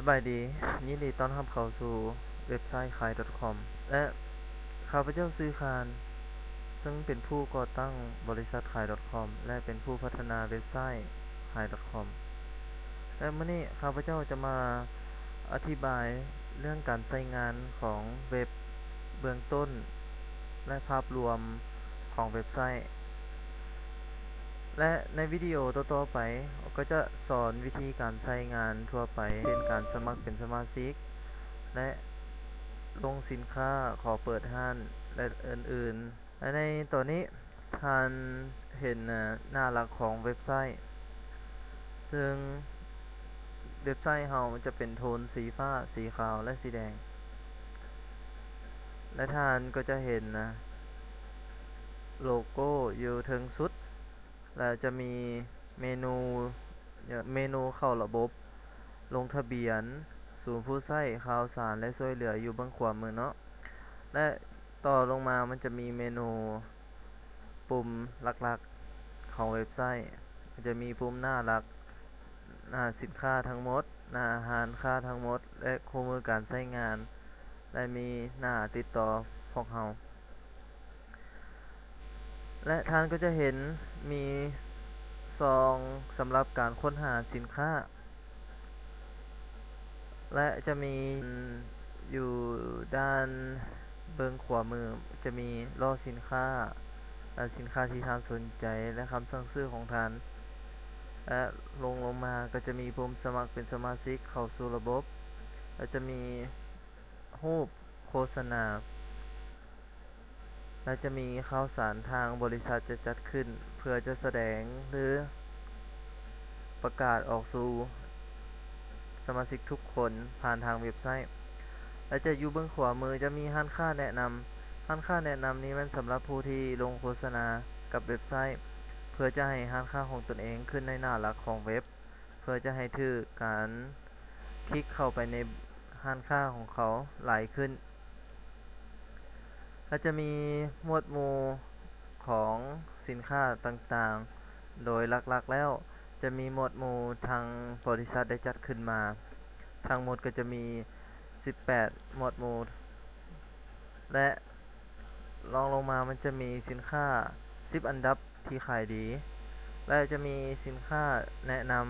ສະບາຍດີ, ຍິນດີຕ້ອນຮັບເຂົ້າສູ່ເວັບໄຊ ຂາຍ .com ແລະ ຂ້າພະເຈົ້າຊື່ ຄານ ເຊິ່ງເປັນຜູ້ກໍ່ຕັ້ງບໍລິສັດ ຂາຍ .com ແລະ ເປັນຜູ້ພັດທະນາເວັບໄຊ ຂາຍ .com ແລະ ມື້ນີ້ຂ້າພະເຈົ້າຈະມາອະທິບາຍເລື່ອງການໃຊ້ງານຂອງເວັບເບື້ອງຕົ້ນ ແລະ ພາບລວມຂອງເວັບໄຊ ແລະ ໃນວິດີໂອຕໍ່ໆໄປ ກໍຈະສອນວິທີການໃຊ້ງານທົ່ວໄປ ເຊັ່ນ ການສະໝັກເປັນສະມາຊິກ ແລະ ລົງສິນຄ້າ, ຂໍເປີດຮ້ານ ແລະ ອື່ນໆ. ແລະ ໃນຕອນນີ້ທ່ານເຫັນໜ້າຫຼັກຂອງເວັບໄຊ ເຊິ່ງເວັບໄຊເຮົາຈະເປັນໂທນສີຟ້າ, ສີຂາວ ແລະ ສີແດງ ແລະ ທ່ານກໍຈະເຫັນໂລໂກ້ຢູ່ເທິງສຸດ ແລະ ຈະມີເມນູ ເມນູເຂົ້າລະບົບ, ລົງທະບຽນ, ສູນຜູ້ໃຊ້, ຂ່າວສານ ແລະ ຊ່ວຍເຫຼືອຢູ່ເບື້ອງຂວາມືເນາະ ແລະ ຕໍ່ລົງມາມັນຈະມີເມນູປຸ່ມຫຼັກໆຂອງເວັບໄຊ ມັນຈະມີປຸ່ມໜ້າຫຼັກ, ໜ້າສິນຄ້າທັງໝົດ, ໜ້າຮ້ານຄ້າທັງໝົດ ແລະ ຄູ່ມືການໃຊ້ງານ ແລະ ມີໜ້າຕິດຕໍ່ພວກເຮົາ. ແລະ ທ່ານກໍຈະເຫັນມີຊ່ອງສຳລັບການຄົ້ນຫາສິນຄ້າ ແລະ ຈະມີຢູ່ດ້ານເບື້ອງຂວາມື ຈະມີລໍ້ສິນຄ້າ ແລະ ສິນຄ້າທີ່ທ່ານສົນໃຈ ແລະ ຄຳສັ່ງຊື້ຂອງທ່ານ ແລະ ລົງລົງມາກໍຈະມີປຸ່ມສະໝັກເປັນສະມາຊິກເຂົ້າສູ່ລະບົບ ແລະ ຈະມີຮູບໂຄສະນາ ແລະ ຈະມີຂ່າວສານທາງບໍລິສັດຈະຈັດຂຶ້ນ ເພື່ອຈະສະແດງ ຫຼື ປະກາດອອກສູ່ສະມາຊິກທຸກຄົນຜ່ານທາງເວັບໄຊ ແລະ ຈະຢູ່ເບື້ອງຂວາມືຈະມີຮ້ານຄ້າແນະນຳ. ຮ້ານຄ້າແນະນຳນີ້ແມ່ນສຳລັບຜູ້ທີ່ລົງໂຄສະນາກັບເວັບໄຊ ເພື່ອຈະໃຫ້ຮ້ານຄ້າຂອງຕົນເອງຂຶ້ນໃນໜ້າຫຼັກຂອງເວັບ ເພື່ອຈະໃຫ້ຖືກການຄລິກເຂົ້າໄປໃນຮ້ານຄ້າຂອງເຂົາຫຼາຍຂຶ້ນ ແລະ ຈະມີໝວດໝູ່ຂອງສິນຄ້າຕ່າງໆ ໂດຍຫຼັກໆແລ້ວຈະມີໝວດໝູ່ທາງບໍລິສັດໄດ້ຈັດຂຶ້ນມາ ທັງໝົດກໍຈະມີສິບແປດໝວດໝູ່ ແລະ ລອງລົງມາມັນຈະມີສິນຄ້າສິບອັນດັບທີ່ຂາຍດີ ແລະ ຈະມີສິນຄ້າແນະນຳ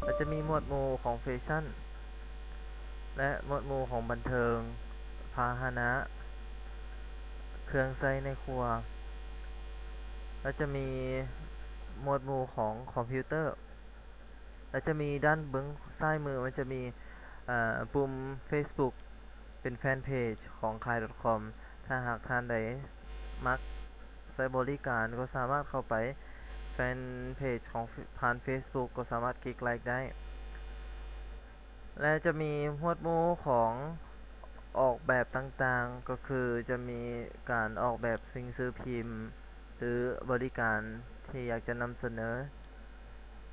ແລະ ຈະມີໝວດໝູ່ຂອງແຟຊັ່ນ ແລະ ໝວດໝູ່ຂອງບັນເທີງ, ພາຫະນະ, ເຄື່ອງໃຊ້ໃນຄົວ ແລະ ຈະມີໝວດໝູ່ຂອງຄອມພິວເຕີ. ແລະ ຈະມີດ້ານເບື້ອງຊ້າຍມື ມັນຈະມີ ເອີ ປຸ່ມເຟສບຸກ ເປັນແຟນເພຈຂອງຂາຍ .com ຖ້າຫາກທ່ານໃດມັກໃຊ້ບໍລິການ ກໍສາມາດເຂົ້າໄປແຟນເພຈຂອງ ຜ່ານເຟສບຸກ ກໍສາມາດຄລິກໄລຄ໌ໄດ້ ແລະ ຈະມີໝວດໝູ່ຂອງອອກແບບຕ່າງໆ ກໍຄືຈະມີການອອກແບບສິ່ງສືພິມ ຫຼື ບໍລິການທີ່ຢາກຈະນຳສະເໜີ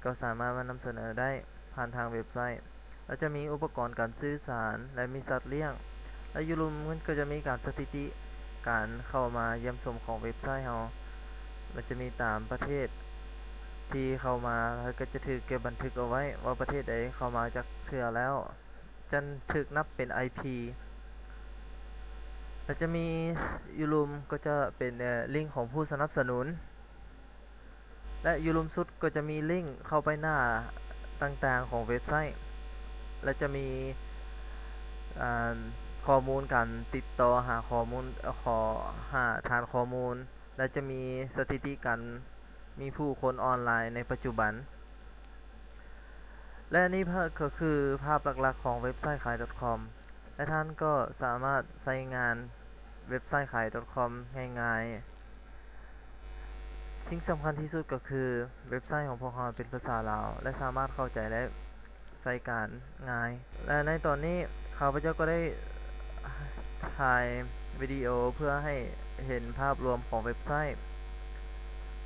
ກໍສາມາດມານຳສະເໜີໄດ້ຜ່ານທາງເວັບໄຊ ແລະ ຈະມີອຸປະກອນການສື່ສານ ແລະ ມີສັດລ້ຽງ ແລະ ຢູ່ລຸ່ມມັນກໍຈະມີການສະຖິຕິການເຂົ້າມາຢ້ຽມຊົມຂອງເວັບໄຊເຮົາ ແລະ ຈະມີຕາມປະເທດທີ່ເຂົ້າມາ ແລະ ກໍຈະຖືກເກັບບັນທຶກເອົາໄວ້ວ່າປະເທດໃດເຂົ້າມາຈັກເທື່ອແລ້ວ ຈະຖືກນັບເປັນໄອພີ ແລະ ຈະມີຢູ່ລຸ່ມກໍຈະເປັນ ເອີ ລິງຂອງຜູ້ສະໜັບສະໜູນ ແລະ ຢູ່ລຸ່ມສຸດກໍຈະມີລິງເຂົ້າໄປໜ້າຕ່າງໆຂອງເວັບໄຊ ແລະ ຈະມີ ອາ ຂໍ້ມູນການຕິດຕໍ່ຫາຂໍ້ມູນ ຂໍຫາຖານຂໍ້ມູນ ແລະ ຈະມີສະຖິຕິການມີຜູ້ຄົນອອນລາຍໃນປັດຈຸບັນ. ແລະ ນີ້ພະ ກໍຄືພາບຫຼັກໆຂອງເວັບໄຊຂາຍ .com ແລະ ທ່ານກໍສາມາດໃຊ້ງານເວັບໄຊຂາຍ .com ງ່າຍໆ. ສິ່ງສຳຄັນທີ່ສຸດກໍຄືເວັບໄຊຂອງພວກເຮົາເປັນພາສາລາວ ແລະ ສາມາດເຂົ້າໃຈ ແລະ ໃຊ້ການງ່າຍ. ແລະ ໃນຕອນນີ້ຂ້າພະເຈົ້າກໍໄດ້ຖ່າຍວິດີໂອເພື່ອໃຫ້ເຫັນພາບລວມຂອງເວັບໄຊ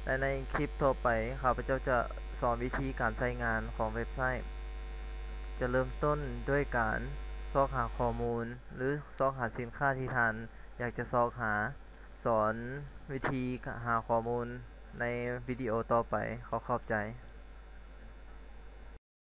ແລະ ໃນຄລິບຕໍ່ໄປ ຂ້າພະເຈົ້າຈະສອນວິທີການໃຊ້ງານຂອງເວັບໄຊ. ຈະເລີ່ມຕົ້ນດ້ວຍການຊອກຫາຂໍ້ມູນ ຫຼື ຊອກຫາສິນຄ້າທີ່ທ່ານຢາກຈະຊອກຫາ. ສອນວິທີຫາຂໍ້ມູນໃນວິດີໂອຕໍ່ໄປ. ຂໍຂອບໃຈ.